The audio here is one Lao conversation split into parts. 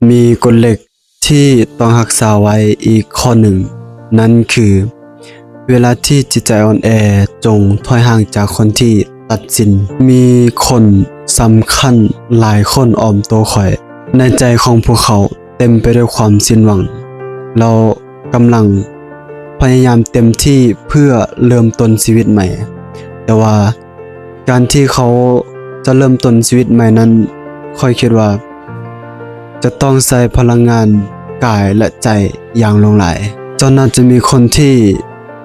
ມີກົດເຫຼັກທີ່ຕ້ອງຮັກສາໄວ້ອີກຂໍ້ໜຶ່ງ, ນັ້ນຄື ເວລາທີ່ຈິດໃຈອ່ອນແອ, ຈົ່ງຖອຍຫ່າງຈາກຄົນທີ່ຕັດສິນ. ມີຄົນສຳຄັນຫຼາຍຄົນອ້ອມໂຕຂ້ອຍ. ໃນໃຈຂອງພວກເຂົາເຕັມໄປດ້ວຍຄວາມສິ້ນຫວັງ. ລາວກຳລັງພະຍາຍາມເຕັມທີ່ເພື່ອເລີ່ມຕົ້ນຊີວິດໃໝ່, ແຕ່ວ່າ ການທີ່ເຂົາຈະເລີ່ມຕົ້ນຊີວິດໃໝ່ນັ້ນ, ຂ້ອຍຄິດວ່າຈະຕ້ອງໃຊ້ພະລັງງານກາຍ ແລະ ໃຈຢ່າງຫຼວງຫຼາຍ. ເຈົ້າໜ້າຈະມີຄົນທີ່,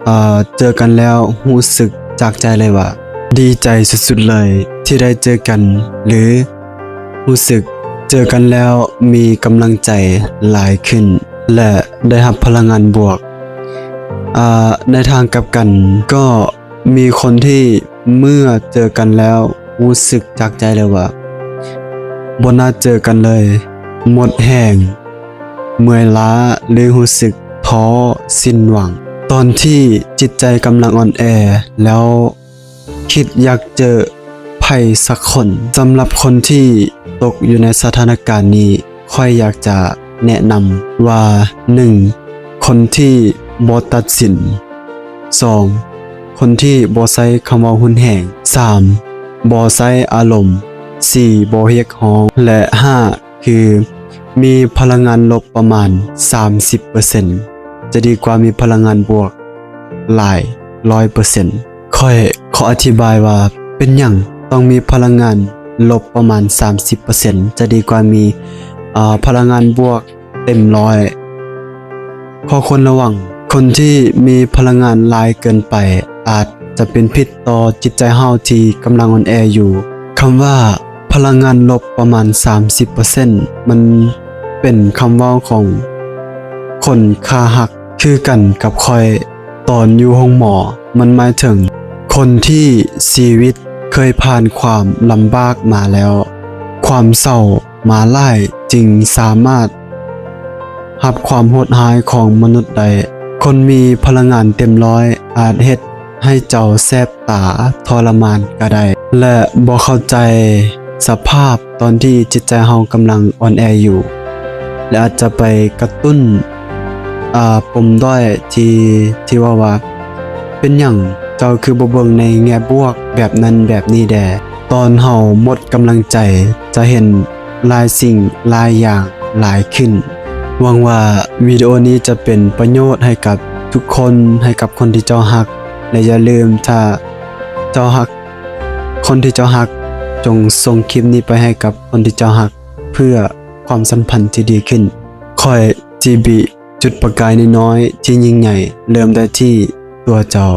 ເອີ, ເຈີກັນແລ້ວຮູ້ສຶກຈາກໃຈເລີຍວ່າດີໃຈສຸດໆເລີຍທີ່ໄດ້ເຈີກັນ ຫຼື ຮູ້ສຶກເຈີກັນແລ້ວມີກຳລັງໃຈຫຼາຍຂຶ້ນ ແລະ ໄດ້ຮັບພະລັງງານບວກ. ອາ, ໃນທາງກັບກັນ, ກໍມີຄົນທີ່ເມື່ອເຈີກັນແລ້ວຮູ້ສຶກຈາກໃຈເລີຍວ່າບໍ່ໜ້າເຈີກັນເລີຍ, ໝົດແຮງ, ເມື່ອຍລ້າ ຫຼື ຮູ້ສຶກທໍ້, ສິ້ນຫວັງ. ຕອນທີ່ຈິດໃຈກຳລັງອ່ອນແອແລ້ວ ຄິດຢາກເຈີໃຜສັກຄົນ. ສຳລັບຄົນທີ່ຕົກຢູ່ໃນສະຖານະການນີ້, ຂ້ອຍຢາກຈະແນະນຳວ່າ, ໜຶ່ງ ຄົນທີ່ບໍ່ຕັດສິນ, ສອງ ຄົນທີ່ບໍ່ໃຊ້ຄຳເວົ້າຮຸນແຮງ, ສາມ ບໍ່ໃຊ້ອາລົມ, ສີ່ ບໍ່ຮຽກຮ້ອງ ແລະ ຫ້າ ຄືມີພະລັງງານລົບປະມານສາມສິບເປີເຊັນ ຈະດີກວ່າມີພະລັງງານບວກຫຼາຍຮ້ອຍເປີເຊັນ. ຂ້ອຍຂໍອະທິບາຍວ່າເປັນຫຍັງຕ້ອງມີພະລັງງານລົບປະມານສາມສິບເປີເຊັນ ຈະດີກວ່າມີ, ເອີ, ພະລັງງານບວກເຕັມຮ້ອຍ. ຂໍ້ຄວນລະວັງ, ຄົນທີ່ມີພະລັງງານຫຼາຍເກີນໄປ ອາດຈະເປັນພິດຕໍ່ຈິດໃຈເຮົາທີ່ກຳລັງອ່ອນແອຢູ່. ຄຳວ່າພະລັງງານລົບປະມານສາມສິບເປີເຊັນ ມັນເປັນຄຳເວົ້າຂອງຄົນຂາຫັກຄືກັນກັບຂ້ອຍຕອນຢູ່ໂຮງໝໍ. ມັນໝາຍເຖິງຄົນທີ່ຊີວິດເຄີຍຜ່ານຄວາມລຳບາກມາແລ້ວ, ຄວາມເສົ້າ ມາຫຼາຍຈຶ່ງສາມາດຮັບຄວາມໂຫດຮ້າຍຂອງມະນຸດໄດ້. ຄົນມີພະລັງງານເຕັມຮ້ອຍອາດເຮັດໃຫ້ເຈົ້າແສບຕາທໍລະມານກໍໄດ້ ແລະ ບໍ່ເຂົ້າໃຈສະພາບຕອນທີ່ຈິດໃຈເຮົາກຳລັງອ່ອນແອຢູ່ ແລະ ອາດຈະໄປກະຕຸ້ນ, ອາ, ປົມດ້ອຍທີ່, ທີ່ເວົ້າວ່າ ເປັນຫຍັງເຈົ້າຄືບໍ່ເບິ່ງໃນແງ່ບວກແບບນັ້ນແບບນີ້ແດ່? ຕອນເຮົາໝົດກຳລັງໃຈ ຈະເຫັນຫຼາຍສິ່ງຫຼາຍຢ່າງຫຼາຍຂຶ້ນ. ຫວັງວ່າວິດີໂອນີ້ຈະເປັນປະໂຫຍດໃຫ້ກັບທຸກຄົນ, ໃຫ້ກັບຄົນທີ່ເຈົ້າຮັກ ແລະ ຢ່າລືມ, ຖ້າເຈົ້າຮັກຄົນທີ່ເຈົ້າຮັກ, ຈົ່ງສົ່ງຄລິບນີ້ໄປໃຫ້ກັບຄົນທີ່ເຈົ້າຮັກ ເພື່ອຄວາມສຳພັນທີ່ດີຂຶ້ນ. ຂ້ອຍ ຈີບີ ຈຸດປະກາຍນ້ອຍໆທີ່ຍິ່ງໃຫຍ່ ເລີ່ມໄດ້ທີ່ຕົວເຈົ້າ.